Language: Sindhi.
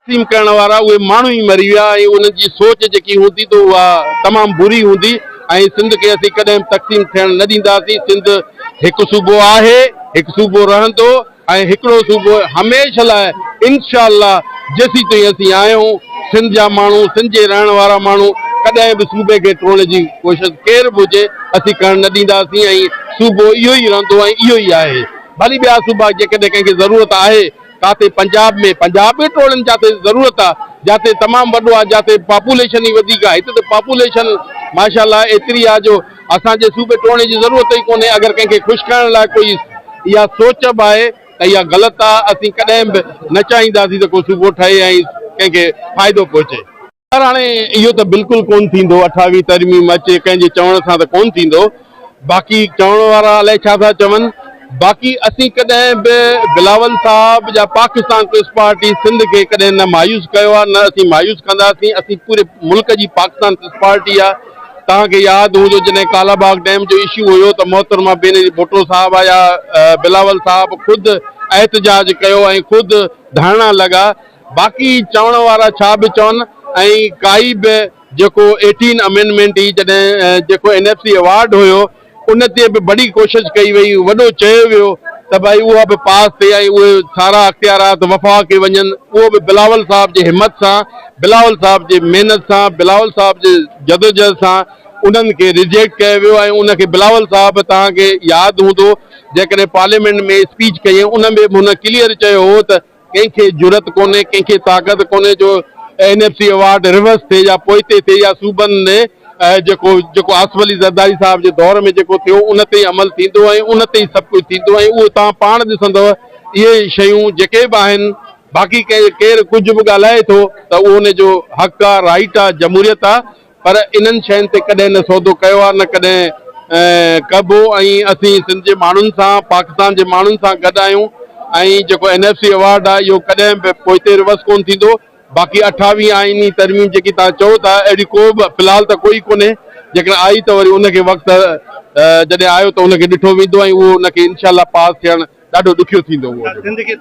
تقسيم ڪرڻ وارا اهي ماڻهو ئي مري ويا ۽ انهن جي سوچ جيڪي هوندي ته اها تمام بري هوندي ۽ سنڌ کي اسين ڪڏهن به تقسيم ٿيڻ نه ڏينداسين. سنڌ هڪ صوبو آهي، هڪ صوبو رهندو ۽ هڪڙو صوبو هميشه لاء انشاء الله جيسين تائين اسين آهيون سنڌ جا ماڻهو سنڌ جي رهڻ وارا ماڻهو ڪڏهن به صوبي کي ٽوڙڻ جي ڪوشش ڪير به هجي اسين ڪرڻ نه ڏينداسين ۽ صوبو اهو ئي رهندو ۽ اهو ئي آهي ڀلي ٻيا صوبا جيڪڏهن ڪنهن کي ضرورت آهي ڪاٿي پنجاب ۾ پنجاب به ٽوڙين جاتي ضرورت آ جاتي تمام وڏو آ جاتي پاپوليشن ئي وڌيڪ آ هتي ته پاپوليشن ماشاء الله ايتري آ جو اسان جي صوبي ٽوڙڻ جي ضرورت ئي ڪونهي اگر ڪنهن کي خوش ڪرڻ لاء ڪوئي اها سوچ به آهي ته اها غلط آ اسين ڪڏهن به نه چاهينداسين ته ڪو صوبو ٺهي ۽ ڪنهن کي فائدو پهچي. پر هاڻي اهو ته بلڪل ڪونه ٿيندو، اٺاويهين ترميم اچي ڪنهن جي چوڻ سان ته ڪونه ٿيندو، باقي چوڻ وارا الائي ڇا ٿا چون، باقي اسين ڪڏهن به بلاول صاحب يا پاڪستان پيپلز پارٽي سنڌ کي ڪڏهن نه مايوس ڪيو آهي نه اسين مايوس ڪنداسين، اسين پوري ملڪ جي پاڪستان پيپلز پارٽي آهي، توهان کي ياد هوندو جڏهن ڪالا باغ ڊيم جو اشو هيو ته محترمه بينظير ڀٽو صاحبه يا بلاول صاحب خود احتجاج ڪيو ۽ خود ڌرڻا لڳا. باقي چوڻ وارا ڇا به چون ۽ ڪائي به جيڪو ايٽين امينڊمينٽ هئي جڏهن جيڪو اين ايف سي ايوارڊ هيو ان تي به بڙي ڪوشش ڪئي وئي وڏو چيو ويو ته ڀائي اها به پاس ٿئي ۽ اهي سارا اختيارات وفاق کي وڃن اهو به بلاول صاحب جي همت سان بلاول صاحب جي محنت سان بلاول صاحب جي جدوجهد سان انهن کي ريجيڪٽ ڪيو ويو ۽ ان کي بلاول صاحب توهان کي ياد هوندو جيڪڏهن پارليامينٽ ۾ اسپيچ ڪئي ان ۾ به هن ڪليئر چيو هو ته ڪنهن کي جرئت ڪونهي، ڪنهن کي طاقت ڪونهي جو N F C award reverse ٿئي يا پوئتي ٿئي يا صوبن ۾ جيڪو جيڪو آصف علي زرداري صاحب جي دور ۾ جيڪو ٿيو ان تي ئي عمل ٿيندو ۽ ان تي ئي سڀ ڪجهه ٿيندو ۽ اهو توهان پاڻ ڏسندؤ اهي شيون جيڪي به آهن باقي ڪير ڪجهه به ڳالهائي ٿو ته اهو ان جو حق آ رائيٽ آ جمهوريت آ پر انهن شين تي ڪڏهن نه سودو ڪيو آهي نه ڪڏهن ڪبو ۽ اسين سنڌ جي ماڻهن سان پاڪستان جي ماڻهن سان گڏ آهيون ۽ جيڪو اين ايف سي ايوارڊ آهي اهو ڪڏهن به پوئتي ريورس ڪونه ٿيندو باقي اٺاويهه آئيني ترميم جيڪي توهان چئو ٿا اهڙي ڪو به في الحال ته ڪوئي ڪونهي جيڪڏهن آئي ته وري ان کي وقت جڏهن آيو ته ان کي ڏٺو ويندو ۽ اهو ان کي انشاء الله پاس ٿيڻ ڏاڍو ڏکيو ٿيندو اهو.